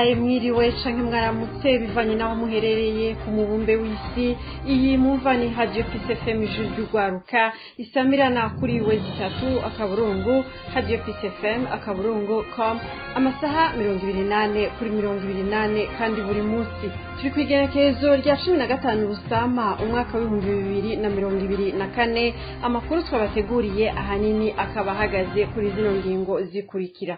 Ndabahaye mwiriwe canke mwaramutse, bivanye naho muherereye ku mubumbe w'isi. Iyi mumva ni Radio Peace FM, Ijwi ry'Urwaruka, isamirana kuri www.radiopeacefm.com, amasaha 24/24 kandi buri munsi. Turi kw'igenekerezo rya 15 Rusama, umwaka w'2024. Amakuru twabateguriye ahanini akaba ahagaze kuri zino ngingo zikurikira: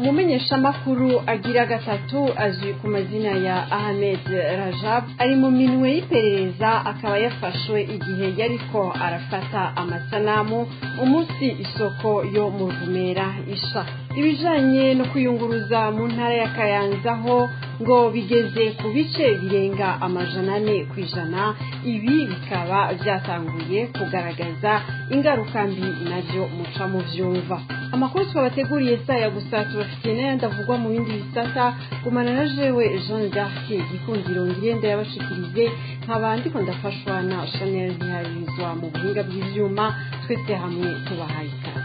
Umumenyeshamakuru agira gatatu azwi ku mazina ya Ahmed Rajab ari mu minwe y'iperereza, akaba yafashwe igihe yariko arafata amasanamu umunsi isoko yo mu Ruvumera isha. Ibijanye no kwiyunguruza mu ntara ya Kayanza ho ngo bigeze ku bice birenga 400%. Ibi bikaba vyatanguye kugaragaza ingaruka mbi, navyo muca mu vyumva. Amakuru twabateguriye saya gusa, tubafitiye n'ayandi avugwa mu bindi bisata. Gumana na jewe Jean d'Arc Gikundiro, ngirenda yabashikirize, nkaba ndiko ndafashwa na Chanel Ntiharizwa mu buhinga bw'ivyuma. Twese hamwe tubahaye ikaze.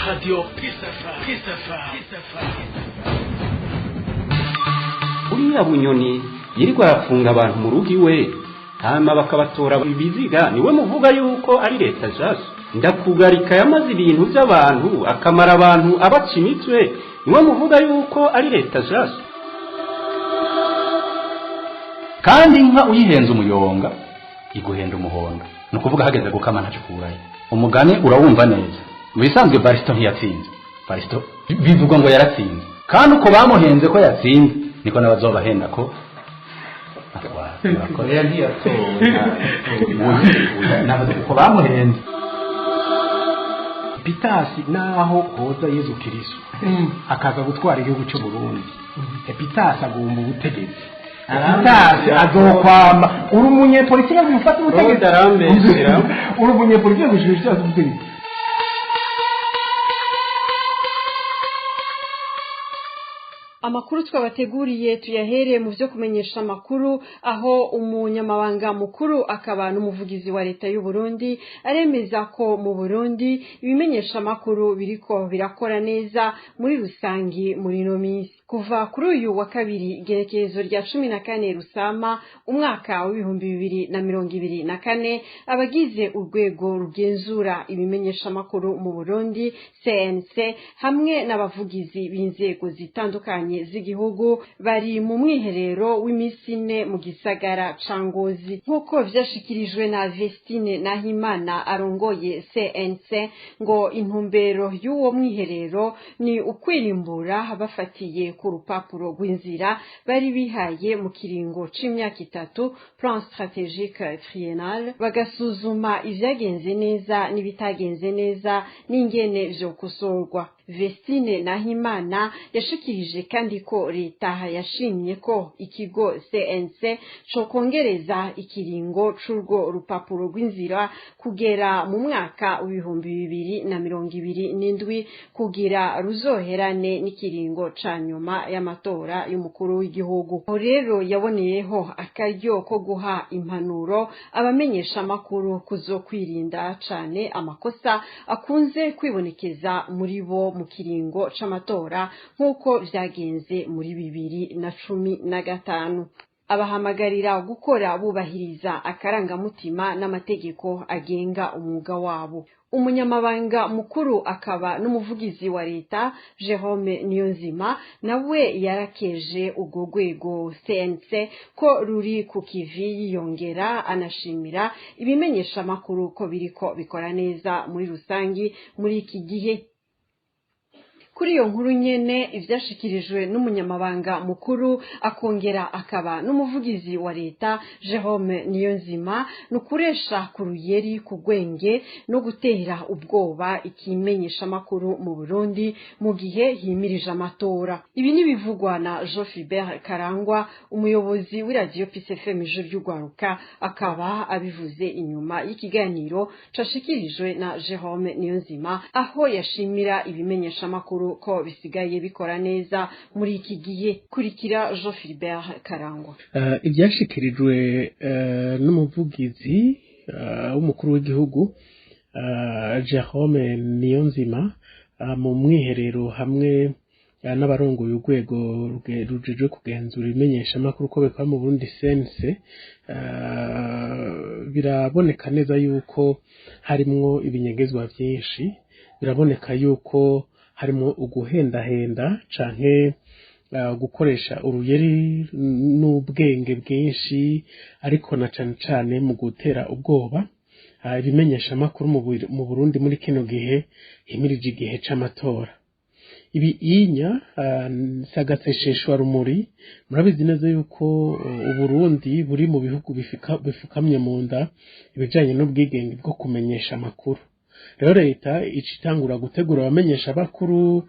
Radio Peace FM. Peace FM. Peace FM. Uriya Bunyoni yirirwa arafunga abantu mu rugo iwe, hama bakabatora ibiziga, niwe muvuga yuko ari leta nshasha? Ndakugarika yamaze ibintu by'abantu, akamara abantu abaca imitwe, niwe muvuga yuko ari leta nshasha? Kandi inka uyihenze umuyonga iguhenda umuhondo, ni ukuvuga hageze gukama ntacyo ukurayo. Umugani urawumva neza. Mu bisanzwe Varisito ntiyatsinze. Varisito bivugwa ngo yaratsinze, kandi uko bamuhenze ko yatsinze niko n'abazobahenda ko atwara. Oya, ntiyatowe. Navuze uko bamuhenze. Epitasi, naho hoza Yezu Kirisu akaza gutwara igihugu cy'u Burundi, Epitasi agomba ubutegetsi. Epitasi azokwama uri umunyepolitike gufata ubutegetsi. Arambesera. Uri umunyepolitike gushira ubutegetsi. Amakuru twabateguriye tuyahereye mu byo kumenyesha amakuru, aho umunyamabanga mukuru akaba n'umuvugizi wa leta y'u Burundi aremeza ko mu Burundi ibimenyesha amakuru biriko birakora neza muri rusangi muri ino minsi. Kuva kuri uyu wa kabiri, igerekezo rya 14 Rusama, umwaka w'2024, abagize urwego rugenzura ibimenyesha amakuru mu Burundi, CNC, hamwe n'abavugizi b'inzego zitandukanye z'igihugu bari mu mwiherero w'iminsi 4 mu gisagara ca Ngozi. Nk'uko vyashikirijwe na Vestine Nahimana arongoye CNC, ngo intumbero y'uwo mwiherero ni ukwirimbura bafatiye ku rupapuro rw'inzira bari bihaye mu kiringo c'imyaka 3, plan stratégique triennal, bagasuzuma ivyagenze neza n'ibitagenze neza n'ingene vyokosorwa. Vestine Nahimana yashikirije kandi ko leta yashimye ko ikigo CNC cokongereza ikiringo c'urwo rupapuro rw'inzira kugera mu mwaka w'2027, kugira ruzoherane n'ikiringo ca nyuma y'amatora y'umukuru w'igihugu. Aho rero yaboneyeho akaryo ko guha impanuro abamenyesha amakuru kuzokwirinda cane amakosa akunze kwibonekeza muri bo mu kiringo c'amatora, nk'uko vyagenze muri 2015. Abahamagarira gukora bubahiriza akarangamutima n'amategeko agenga umwuga wabo. Umunyamabanga mukuru akaba n'umuvugizi wa leta Jerome Niyonzima nawe yarakeje urwo rwego CNC ko ruri ku kivi, yiyongera anashimira ibimenyesha amakuru ko biriko bikora neza muri rusangi muri iki gihe. Kuri iyo nkuru nyene, ivyashikirijwe n'umunyamabanga mukuru akongera akaba n'umuvugizi wa leta Jerome Niyonzima ni ukuresha ku ruyeri, ku gwenge no gutera ubwoba ikimenyeshamakuru mu Burundi mu gihe himirije amatora. Ibi nibivugwa na Jean Philbert Karangwa, umuyobozi w'iradiyo Peace FM Ijwi ry'Urwaruka, akaba abivuze inyuma y'ikiganiro cashikirijwe na Jerome Niyonzima, aho yashimira ibimenyeshamakuru makuru ko bisigaye bikora neza muri iki gihe. Kurikira Jean Philbert Karangwa. Ibyashikirijwe n'umuvugizi w'umukuru w'igihugu Jerome Niyonzima mu mwiherero hamwe n'abarongoye urwego rujejwe kugenzura ibimenyeshamakuru ko bikora mu Burundi CNC, biraboneka neza yuko harimwo ibinyegezwa byinshi, biraboneka yuko harimo uguhendahenda canke gukoresha uruyeri n'ubwenge bwinshi, ariko na cane cane mu gutera ubwoba ibimenyeshamakuru mu Burundi muri kino gihe himirije igihe c'amatora. Ibi inya sagasesheshwa rumuri, murabizi neza yuko Uburundi buri mu bihugu bifukamye mu nda ibijanye n'ubwigenge bwo kumenyesha amakuru. Rero leta ica itangura gutegura abamenyesha bakuru,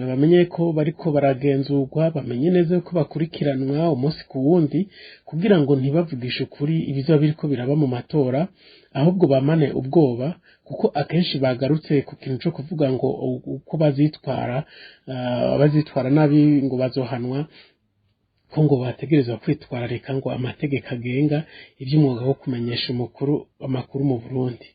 bamenye ko bariko baragenzurwa, bamenye neza ko bakurikiranwa umunsi ku wundi, kugira ngo ntibavugishe ukuri ibizoba biriko biraba mu matora, ahubwo bamane ubwoba, kuko akenshi bagarutse ku kintu co kuvuga ngo uko bazitwara, abazitwara nabi ngo bazohanwa, ko ngo bategerezwa kwitwararika ngo amategeko agenga ivy'umwuga wo kumenyesha amakuru mu Burundi.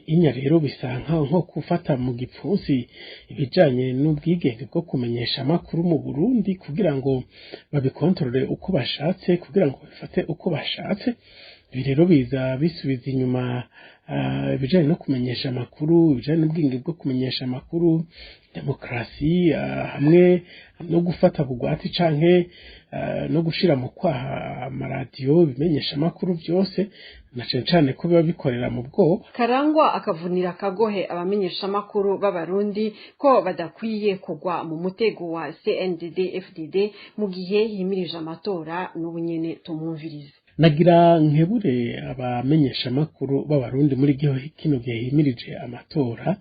Inya rero bisa nko gufata mu gipfunsi ibijanye n'ubwigenge bwo kumenyesha amakuru mu Burundi, kugira ngo babikontorore uko bashatse, kugira ngo babifate uko bashatse. Ibi rero biza bisubiza inyuma ibijanye no kumenyesha amakuru, ibijanye n'ubwigenge bwo kumenyesha amakuru, demokarasi, hamwe no gufata bugwati canke no gushira mu kwaha amaradiyo ibimenyesha amakuru byose, na cane cane ko biba bikorera mu bwoba. Karangwa akavunira akagohe abamenyesha amakuru b'abarundi ko badakwiye kugwa mu mutego wa CNDD FDD mu gihe himirije amatora. N'ubu nyene tumwumvirize. Nagira nkebure abamenyesha amakuru b'abarundi muri kino gihe himirije amatora,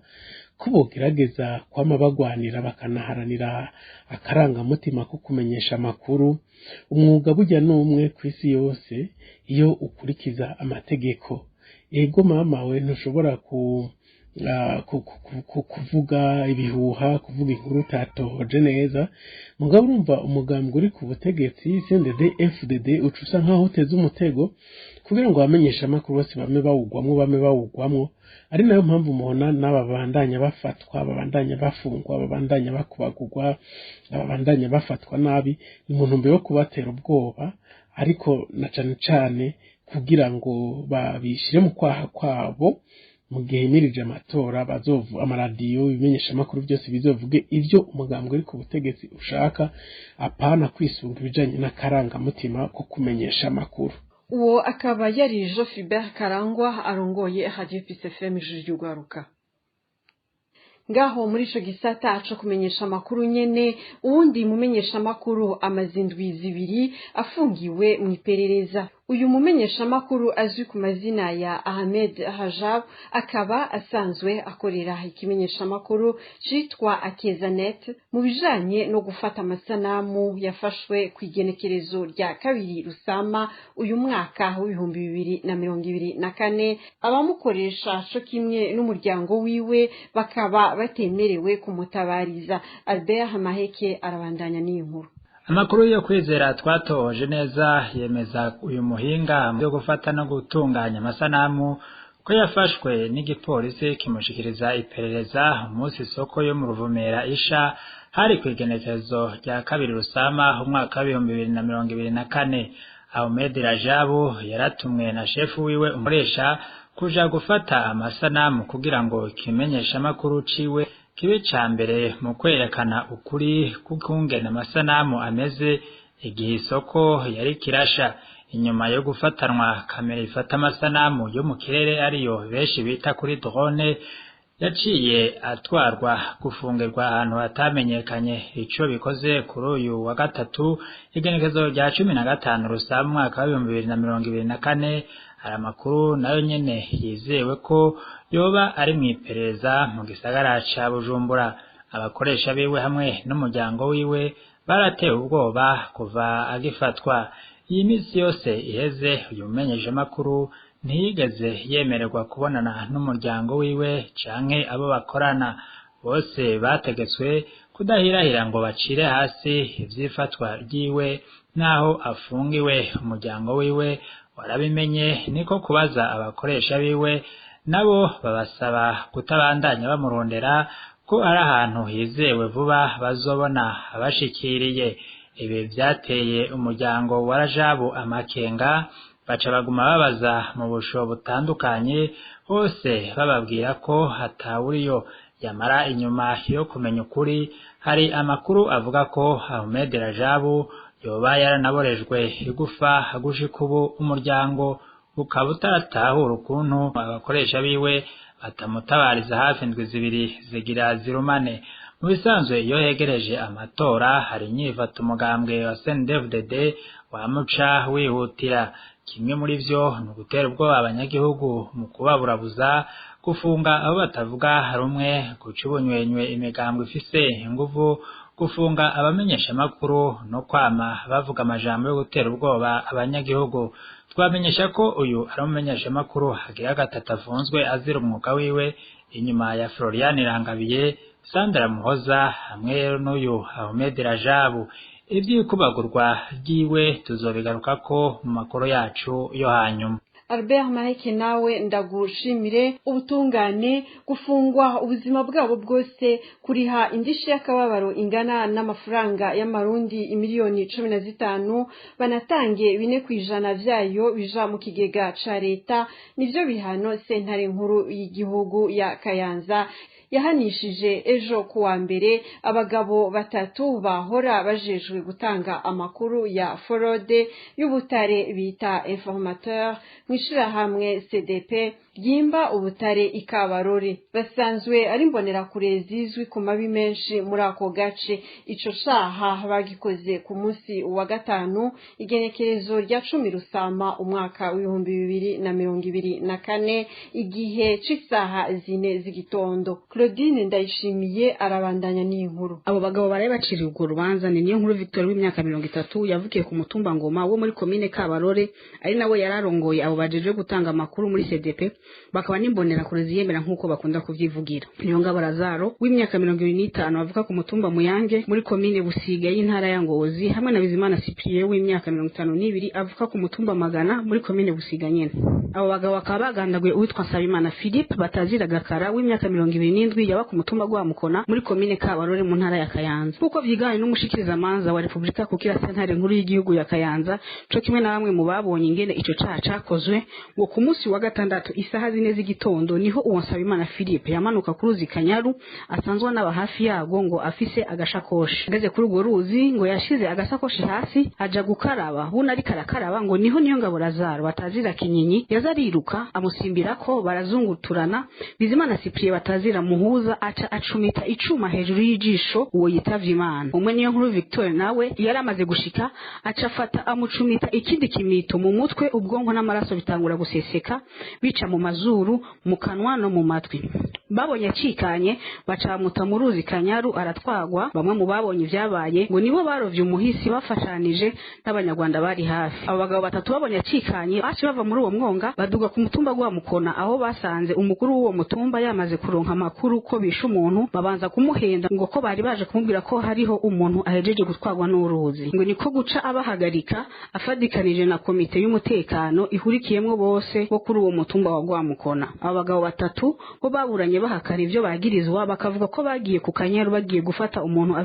ko bogerageza kwama bagwanira bakanaharanira akarangamutima ko kumenyesha amakuru. Umwuga burya n'umwe ku isi yose iyo ukurikiza amategeko. Ego mama we, ntushobora kuvuga ibihuha, kuvuga inkuru utatohoje neza, mugabo urumva umugambwe uri ku butegetsi CNDD FDD uca usa nkaho uteze umutego kugira ngo abamenyeshe amakuru bose bame bawugwamwo, ari nayo mpamvu mubona n'aba babandanya bafatwa, babandanya bafungwa, babandanya bakubagurwa, babandanya bafatwa nabi. Ni mu ntumbero yo kubatera ubwoba, ariko na cane cane kugira ngo babishire mu kwaha kwabo mu gihe himirije amatora, bazovu amaradiyo ibimenyesha amakuru byose bizovuge ivyo umugambwe uri ku butegetsi ushaka, apana kwisunga ibijanye n'akarangamutima ko kumenyesha amakuru. Uwo akaba yari Jean Philbert Karangwa arongoye Radio Peace FM ijuru ry'ugwaruka. Ngaho muri ico gisata co kumenyesha amakuru nyene, uwundi mumenyesha amakuru amaze indwi zibiri afungiwe mu iperereza. Uyu mumenyesha amakuru azwi ku mazina ya Ahmed Hajab, akaba asanzwe akorera ikimenyesha amakuru citwa Akezanet mu bijanye no gufata amasanamu yafashwe ku igenekerezo rya 2 Rusama uyu mwaka w'2024. Abamukoresha co kimwe n'umuryango wiwe bakaba batemerewe kumutabariza. Albert Maheke arabandanya n'iyi nkuru. Amakuru yo kwizera twatoje neza yemeza uyu muhinga mu gufata no gutunganya amasanamu ko yafashwe n'igipolisi kimushikiriza iperereza umunsi isoko yo mu Ruvumera isha, hari ku igenekerezo rya 2 Rusama umwaka wa 2024. Ahmed Rajabu yaratumwe na shefu wiwe umukoresha kuja gufata amasanamu kugira ngo kimenyeshe amakuru ciwe kibe ca mbere mu kwerekana ukuri kukungena amasanamu ameze igihe isoko yari kirasha. Inyuma yo gufatanwa kamera ifata amasanamu yo mu kirere ariyo benshi bita kuri drone, yaciye atwarwa gufungirwa ahantu hatamenyekanye. Ico bikoze kuri uyu wa gatatu igenekezo rya 15 Rusama umwaka wa 2024, hari amakuru nayo nyene yizewe ko yoba ari mu iperereza mu gisagara ca Bujumbura. Abakoresha biwe hamwe n'umuryango wiwe baratewe ubwoba kuva agifatwa. Iyi minsi yose iheze uyu mumenyeshamakuru ntiyigeze yemererwa kubonana n'umuryango wiwe canke abo bakorana. Bose bategetswe kudahirahira ngo bacire hasi ivyifatwa ryiwe naho afungiwe. Umuryango wiwe warabimenye, niko kubaza abakoresha biwe, nabo babasaba kutabandanya bamurondera ko ari ahantu hizewe vuba bazobona abashikiriye. Ibi vyateye umuryango wa Rajabu amakenga, baca baguma babaza mu busho butandukanye, hose bababwira ko hatawuriyo. Yamara inyuma yo kumenya ukuri, hari amakuru avuga ko Ahmed Rajabu yoba yaranaborejwe igufa. Gushika ubu umuryango ukaba utaratahura ukuntu abakoresha biwe batamutabariza hafi indwi 2 zigira zirumane. Mu bisanzwe iyo hegereje amatora hari inyifato umugambwe wa CNDD-FDD wamuca wihutira. Kimwe muri vyo ni ugutera ubwoba abanyagihugu mu kubaburabuza, gufunga abo batavuga rumwe, guca ubunywenywe imigambwe ifise inguvu, gufunga abamenyeshamakuru no kwama bavuga amajambo yo gutera ubwoba abanyagihugu. Twamenyesha ko uyu ari umumenyeshamakuru agira gatatu afunzwe azira umwuga wiwe, inyuma ya Florian Irangabiye, Sandra Muhoza hamwe n'uyu Ahmed Rajabu. Ivy'ikubagurwa ryiwe tuzobigarukako mu makuru yacu yo hanyuma. Albert Maheke, nawe ndagushimire. Ubutungane, gufungwa ubuzima bwabo bwose, kuriha indishi y'akababaro ingana n'amafaranga y'amarundi imiliyoni 15, banatange 4% vyayo bija mu kigega ca leta, nivyo bihano sentare nkuru y'igihugu ya Kayanza yahanishije ejo kuwa mbere abagabo batatu bahora bajejwe gutanga amakuru ya forode y'ubutare bita informateur mw'ishirahamwe CDP ryimba ubutare ikabarore. Basanzwe ari imbonerakure zizwi ku mabi menshi muri ako gace. Ico caha bagikoze ku munsi wa gatanu, igenekerezo rya 10 Rusama umwaka w'2024, igihe c'isaha 4 z'igitondo. Claudine Ndayishimiye arabandanya n'inkuru. Abo bagabo baraye baciriwe urwo rubanza ni niyo nkuru Victor w'imyaka 30 yavukiye ku mutumba Ngoma wo muri komine Kabarore, ari nawe yararongoye abo bajejwe gutanga amakuru muri CDP, bakaba n'imbonera kure ziyemera nk'uko bakunda kuvyivugira. Niyongabo Lazaro w'imyaka 25 avuka ku mutumba Muyange muri komine Busiga y'intara ya Ngozi, hamwe na Bizimana Cyprien w'imyaka 52 avuka ku mutumba Magana muri komine Busiga nyene. Abo bagabo bakaba bagandaguye uwitwa Nsabimana Philippe batazira Gakara w'imyaka 27 yaba ku mutumba gwa Mukona muri komine Kabarore mu ntara ya Kayanza. Kuko vyiganye n'umushikiriza manza wa Republika kukira sentare nkuru y'igihugu ya Kayanza, co kimwe na bamwe mu babonye ingene ico caha cakozwe, ngo ku munsi wa gatandatu isaha 4 z'igitondo niho uwo Nsabimana Philippe yamanuka ku ruzi Kanyaru asanzwe n'aba hafi yago ngo afise agashakoshi. Ageze kuri urwo ruzi ngo yashize agasakoshi hasi aja gukaraba, buna ariko arakaraba ngo niho Niyongabo Lazaro batazira Kinyenyi yazariruka amusimbirako barazunguturana. Bizimana Cyprien batazira Muhuza aca acumita icuma hejuru y'ijisho uwo yitavye Imana. Umwe niyo nkuru Victor nawe yaramaze gushika aca afata amucumita ikindi kimito mu mutwe, ubwonko n'amaraso bitangura guseseka bica mu mazuru, mu kanwa no mu matwi. Babonye acikanye bacamuta mu ruzi Kanyaru aratwagwa. Bamwe mu babonye ivyabaye ngo nibo barovye umuhisi bafashanije n'abanyarwanda bari hafi. Abo bagabo batatu babonye acikanye baci bava muri uwo mwonga baduga ku mutumba gwa Mukona, aho basanze umukuru w'uwo mutumba yamaze kuronka amakuru ko bishe umuntu, babanza kumuhenda ngo ko bari baje kumubwira ko hariho umuntu ahejeje gutwagwa n'uruzi. Ngo niko guca abahagarika afadikanije na komite y'umutekano ihurikiyemwo bose bo kuri uwo mutumba wa Rwamukona. Abo bagabo batatu bo baburanye bahakana ivyo bagirizwa, bakavuga ko bagiye ku Kanyaru bagiye gufata umuntu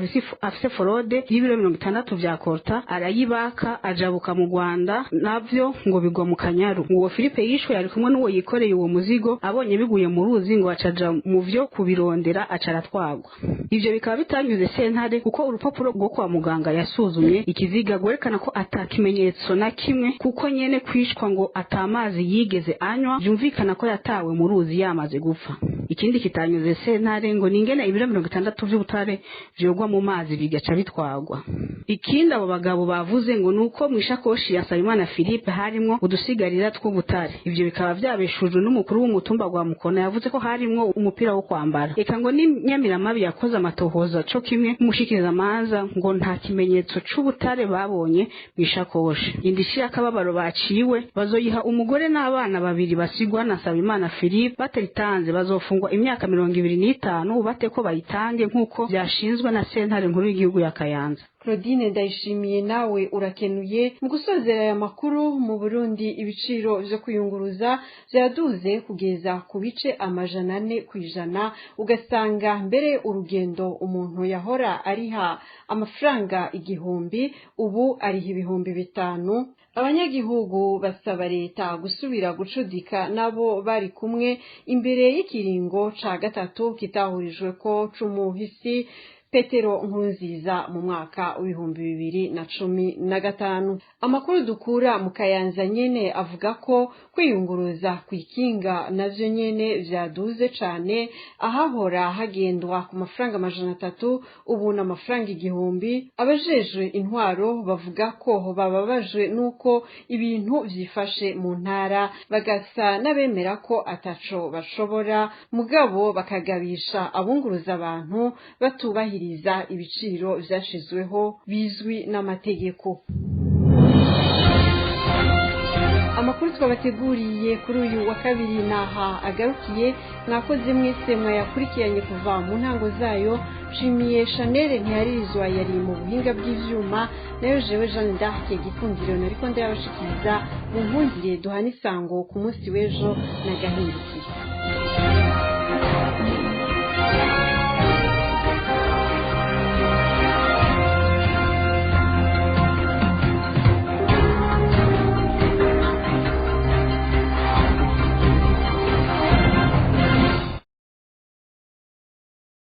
afise forode y'ibiro 60 vya korta, arayibaka ajabuka mu Rwanda, navyo ngo bigwa mu Kanyaru. Uwo Philippe yishwe yari kumwe n'uwo yikoreye uwo muzigo, abonye biguye mu ruzi ngo acaja mu vyo kubirondera aca aratwagwa. Ivyo bikaba bitanyuze sentare kuko urupapuro rwo kwa muganga yasuzumye ikiziga gwerekana ko atakimenyetso na kimwe, kuko nyene kwishwa ngo atamazi yigeze anywa, vyumvikana ko yatawe mu ruzi yamaze gupfa. Ikindi kitanyuze sentare ngo ningene ibiro 60 vy'ubutare vyogwa mu mazi bigaca bitwagwa. Ikindi abo bagabo bavuze ngo nuko mwishakoshi ya Nsabimana Philippe harimwo udusigarira tw'ubutare. Ivyo bikaba vyabeshujwe n'umukuru w'umutumba gwa Mukona yavuze ko harimwo umupira wo kwambara. Eka ngo ni Nyamiramabi yakoze amatohoza co kimwe umushikiriza manza ngo nta kimenyetso c'ubutare babonye mwishakoshi. Indishi y'akababaro baciwe bazoyiha umugore n'abana babiri basigwa na Nsabimana Philippe, bataritanze bazofungwa gufungwa imyaka 25 bate ko bayitange nk'uko byashinzwe na sentare nkuru y'igihugu ya Kayanza. Claudine Ndayishimiye nawe urakenuye. Mu gusozera aya makuru, mu Burundi ibiciro vyo kuyunguruza vyaduze kugeza ku bice 400%, ugasanga mbere urugendo umuntu yahora ariha amafaranga 1000 ubu ariha 5000. Abanyagihugu basaba leta gusubira gucudika nabo bari kumwe imbere y'ikiringo ca gatatu kitahurijwe ko c'umuhisi Petero Nkurunziza mu mwaka w'2015. Amakuru dukura mu Kayanza nyene avuga ko kwiyunguruza kw'ikinga navyo nyene vyaduze cane, ahahora hagendwa ku mafaranga 300 ubu ni amafaranga 1000. Abajejwe intwaro bavuga ko bababajwe nuko ibintu vyifashe mu ntara, bagasa n'abemera ko ataco bashobora, mugabo bakagabisha abunguruza abantu batubahiriza ibiciro vyashizweho bizwi n'amategeko. Amakuru twabateguriye kuri uyu wa kabiri naha agarukiye. Mwakoze mwese mwayakurikiranye kuva mu ntango zayo. Nshimiye Chanel Ntiyaririzwa yari mu buhinga bw'ivyuma, nayo jewe Jeanne d'Arc Gikundiro nariko ndayabashikiriza. Mu nkundire duhana isango ku munsi w'ejo na gahindukiye.